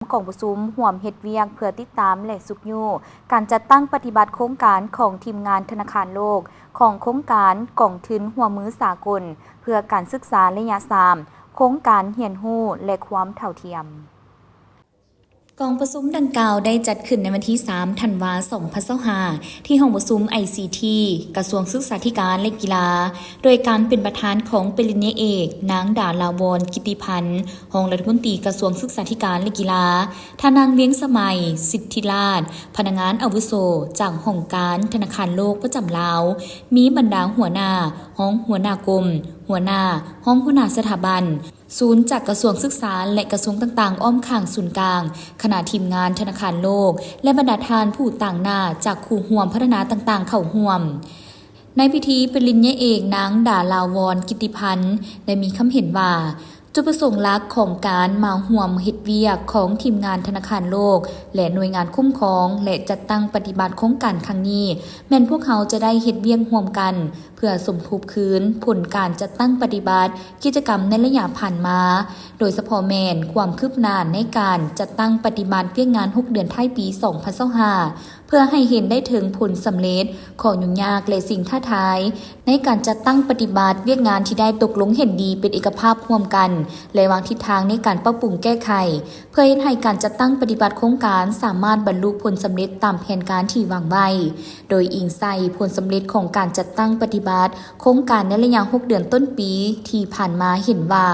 ກອງປະຊຸມຮ່ວມເຮັດວຽກເພື່ອຕິດຕາມ ແລະ ຊຸກຍູ້ການຈັດຕັ້ງປະຕິບັດໂຄງການຂອງທີມງານທະນາຄານໂລກ ຂອງໂຄງການກອງທຶນຮ່ວມມືສາກົນ ເພື່ອການສຶກສາໄລຍະສາມ ໂຄງການຮຽນຮູ້ ແລະ ຄວາມເທົ່າທຽມ. ກອງປະຊຸມດັ່ງກ່າວໄດ້ຈັດຂຶ້ນໃນວັນທີສາມ ທັນວາ ສອງພັນຊາວຫ້າ ທີ່ຫ້ອງປະຊຸມ ໄອຊີທີ ກະຊວງສຶກສາທິການ ແລະ ກິລາ ໂດຍການເປັນປະທານຂອງປະລິນຍາເອກ ນາງ ດາລາວອນ ກິດຕິພັນ ຮອງລັດຖະມົນຕີກະຊວງສຶກສາທິການ ແລະ ກິລາ, ທ່ານນາງ ວຽງສະໄໝ ສິດທິລາດ ພະນັກງານອາວຸໂສຈາກຫ້ອງການທະນາຄານໂລກປະຈຳລາວ, ມີບັນດາຫົວໜ້າ, ຮອງຫົວໜ້າກົມ, ຫົວໜ້າ, ຮອງຫົວໜ້າສະຖາບັນ, ສູນຈາກກະຊວງສຶກສາ ແລະ ກະຊວງຕ່າງໆ ອ້ອມຂ້າງສູນກາງ, ຄະນະທີມງານທະນາຄານໂລກ ແລະ ບັນດາທ່ານຜູ້ຕາງໜ້າຈາກຄູ່ຮ່ວມພັດທະນາຕ່າງໆເຂົ້າຮ່ວມ. ໃນພິທີ ປະລິນຍາເອກ ນາງ ດາລາວອນ ກິດຕິພັນ ໄດ້ມີຄຳເຫັນວ່າ ຈຸດປະສົງຫຼັກຂອງການມາຮ່ວມເຮັດວຽກຂອງທີມງານທະນາຄານໂລກ ແລະ ໜ່ວຍງານຄຸ້ມຄອງ ແລະ ຈັດຕັ້ງປະຕິບັດໂຄງການຄັ້ງນີ້ ແມ່ນພວກເຮົາຈະໄດ້ເຮັດວຽກຮ່ວມກັນ ເພື່ອສົມທົບຄືນຜົນການຈັດຕັ້ງປະຕິບັດກິດຈະກຳໃນໄລຍະຜ່ານມາ, ໂດຍສະເພາະແມ່ນຄວາມຄືບໜ້າໃນການຈັດຕັ້ງປະຕິບັດວຽກງານຫົກເດືອນທ້າຍປີສອງພັນຊາວຫ້າ ເພື່ອໃຫ້ເຫັນໄດ້ເຖິງຜົນສຳເລັດ, ຂໍ້ຫຍຸ້ງຍາກ ແລະ ສິ່ງທ້າທາຍ ໃນການຈັດຕັ້ງປະຕິບັດວຽກງານທີ່ໄດ້ຕົກລົງເຫັນດີເປັນເອກະພາບຮ່ວມກັນ ແລະ ວາງທິດທາງໃນການປັບປຸງແກ້ໄຂ ເພື່ອເຮັດໃຫ້ການຈັດຕັ້ງປະຕິບັດໂຄງການສາມາດບັນລຸຜົນສຳເລັດຕາມແຜນການທີ່ວາງໄວ້. ໂດຍອີງໃສ່ຜົນສຳເລັດຂອງການຈັດຕັ້ງປະຕິບັດໂຄງການໃນໄລຍະຫົກເດືອນຕົ້ນປີທີ່ຜ່ານມາເຫັນວ່າ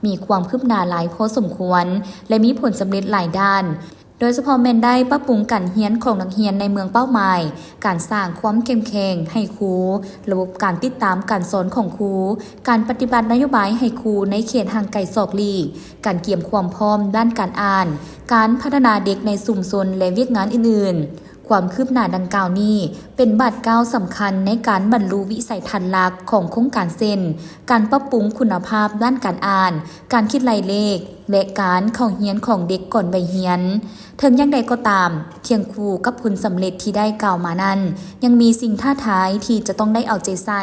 ມີຄວາມຄືບໜ້າຫຼາຍພໍສົມຄວນ ແລະ ມີຜົນສຳເລັດຫຼາຍດ້ານ, ໂດຍສະເພາະແມ່ນໄດ້ປັບປຸງການຮຽນຂອງນັກຮຽນໃນເມືອງເປົ້າໝາຍ, ການສ້າງຄວາມເຂັ້ມແຂງໃຫ້ຄູ, ລະບົບການຕິດຕາມການສອນຂອງຄູ, ການປະຕິບັດນະໂຍບາຍໃຫ້ຄູໃນເຂດຫ່າງໄກສອກຫຼີກ, ການກຽມຄວາມພ້ອມດ້ານການອ່ານ, ການພັດທະນາເດັກໃນຊຸມຊົນ ແລະ ວຽກງານອື່ນໆ. ຄວາມຄືບໜ້າດັ່ງກ່າວນີ້ ເປັນບາດກ້າວສຳຄັນໃນການບັນລຸວິໄສທັດຫຼັກຂອງໂຄງການ ເຊັ່ນ ການປັບປຸງຄຸນນະພາບດ້ານການອ່ານ, ການຄິດໄລ່ເລກ ແລະ ການເຂົ້າຮຽນຂອງເດັກກ່ອນໄວຮຽນ. ເຖິງຢ່າງໃດກໍຕາມ, ຄຽງຄູ່ກັບຜົນສຳເລັດທີ່ໄດ້ກ່າວມານັ້ນ, ຍັງມີສິ່ງທ້າທາຍທີ່ຈະຕ້ອງໄດ້ເອົາໃຈໃສ່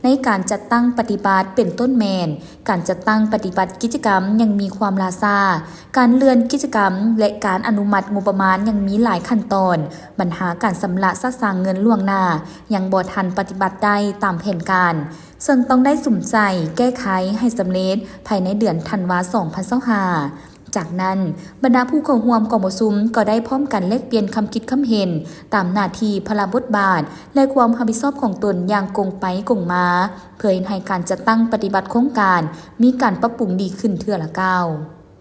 ໃນການຈັດຕັ້ງປະຕິບັດ, ເປັນຕົ້ນແມ່ນ ການຈັດຕັ້ງປະຕິບັດກິດຈະກຳຍັງມີຄວາມລ່າຊ້າ, ການເລື່ອນກິດຈະກຳ ແລະ ການອະນຸມັດງົບປະມານຍັງມີຫຼາຍຂັ້ນຕອນ, ບັນຫາການຊຳລະສະສາງເງິນລ່ວງໜ້າຍັງບໍ່ທັນປະຕິບັດໄດ້ຕາມແຜນການ, ເຊິ່ງຕ້ອງໄດ້ສຸມໃສ່ແກ້ໄຂໃຫ້ສຳເລັດພາຍໃນເດືອນທັນວາ ສອງພັນຊາວຫ້າ. ຈາກນັ້ນ, ບັນດາຜູ້ເຂົ້າຮ່ວມກອງປະຊຸມກໍໄດ້ພ້ອມກັນແລກປ່ຽນຄຳຄິດຄຳເຫັນຕາມໜ້າທີ່, ພາລະບົດບາດ ແລະ ຄວາມຮັບຜິດຊອບຂອງຕົນຢ່າງກົງໄປກົງມາ, ເພື່ອເຮັດໃຫ້ການຈັດຕັ້ງປະຕິບັດໂຄງການມີການປັບປຸງດີຂຶ້ນເທື່ອລະກ້າວ.